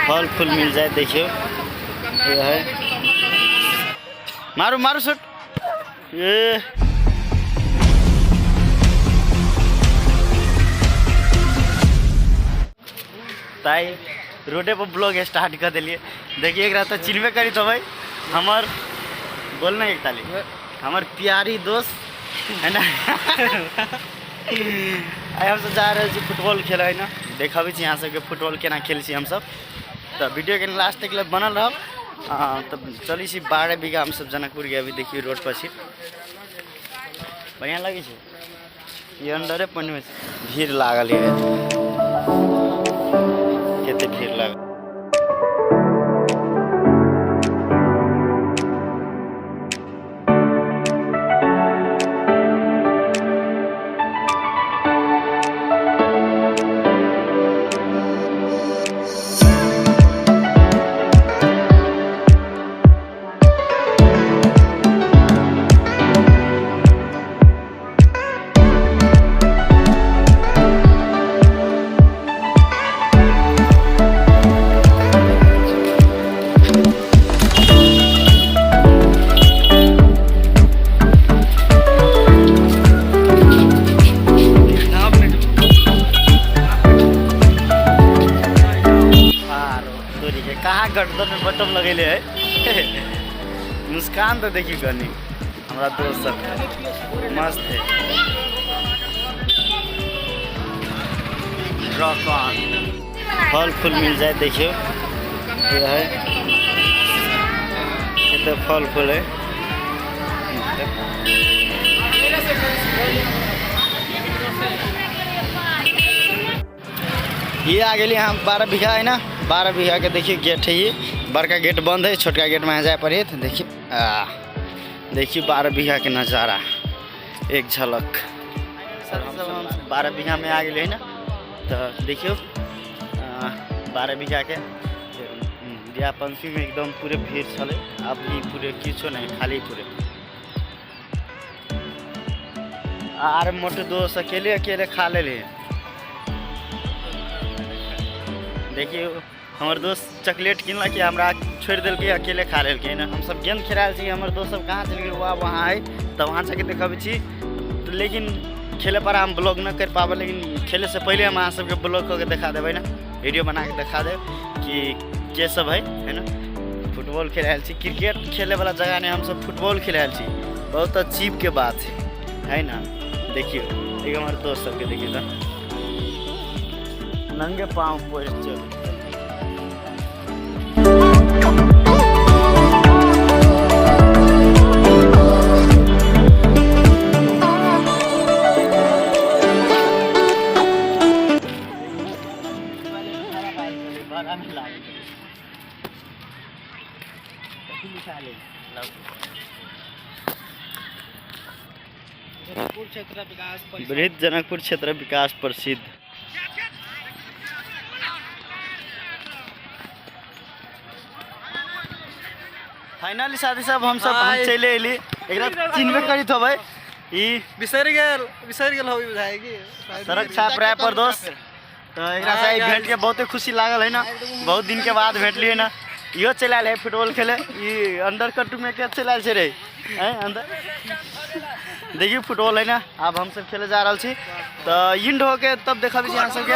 फल फूल मिल जाए देखियो। ये है मारू मारू शूट। ये ताई रोडे पर ब्लॉग स्टार्ट कर दिलिए। देखिए एकरा तो चिन्हबे करी तो भाई हमर बोल ना एक ताली हमर प्यारी दोस्त है ना। आइ हमसब जा रहल छी फुटबॉल खेलै है ना, देखाबै छी अहाँ सबके फुटबॉल केना खेलै छी हमसब। तऽ वीडियो के लास्ट तक ले बनल रहब। तऽ चलै छी 12 बीघा हमसब जनकपुर के। अभी देखियौ रोड पर छी, बढ़िआँ लगै छै। ई अंडरे पानि में भीड़ लागल है, कते भीड़ लागल। कहाँ गर्दन में बटम लगेले है। मुस्कान तो देखी कनी हमरा दोस्त सब मस्त है। रॉक ऑन फल फूल मिल जाए देखियो। ये है ये तो फल फूल है। ये आ गेली हम 12 बीघा है ना, 12 बीघा के देखिए गेट है। ये बड़का गेट बंद है, छोटका गेट में जाए पड़े। तो देखिए देखिए 12 बीघा के नज़ारा एक झलक। सर सब हम 12 बीघा में आ गए है ना। तो देखियो 12 बीघा के बियाह पंचमी में एकदम पूरे भीड़ छलै, अभी पूरे किछो नहीं, खाली पूरे। आर मोटे दोस्त अकेले अकेले खा ले। देखियो हमर दोस्त चॉकलेट किनलक कि हमरा छोड़ि देलकै, अकेले खा लेलकै ना। हम सब गेंद खेलायल छी, हमर दोस्त सब कहाँ चलि गेल? वहाँ वहाँ है, तऽ वहाँ जाके देखबै छी। तऽ लेकिन खेले पर हम ब्लॉग न कर पाबै, लेकिन खेले से पहले हम अहाँ सबके ब्लॉग कऽ के देखा देबै ना, वीडियो बना के देखा देब कि के सब है, है ना। फुटबॉल खेलायल छी, क्रिकेट खेले वाला जगह नहीं, हम सब फुटबॉल खेलायल छी। बहुत अजीब के बात है ना। देखियो एक हमारे दोस्त सबके देखियो तो नंगे पाँव पोस्ट चल। वृहद जनकपुर क्षेत्र विकास प्रसिद्ध। फाइनली साथी सब हम सब हम चले अली। एकरा चिन्हबे करी तो भाई ई बिसरि गेल, बिसरि गेल हो बुझाइ कि सड़क छाप रहा पर दोस्त। तो एकरा से भेंट के बहुते खुशी लागल है ना, बहुत दिन के बाद भेटलिए ना। इहो चलि आयल है फुटबॉल खेले, ई अंडर कट में के चलि आयल छै रे हैं अंदर। देखिए फुटबॉल है ना, अब हम सब खेले जा रहल छी। तो इंड होके तब देखबै छी अहाँ सबके।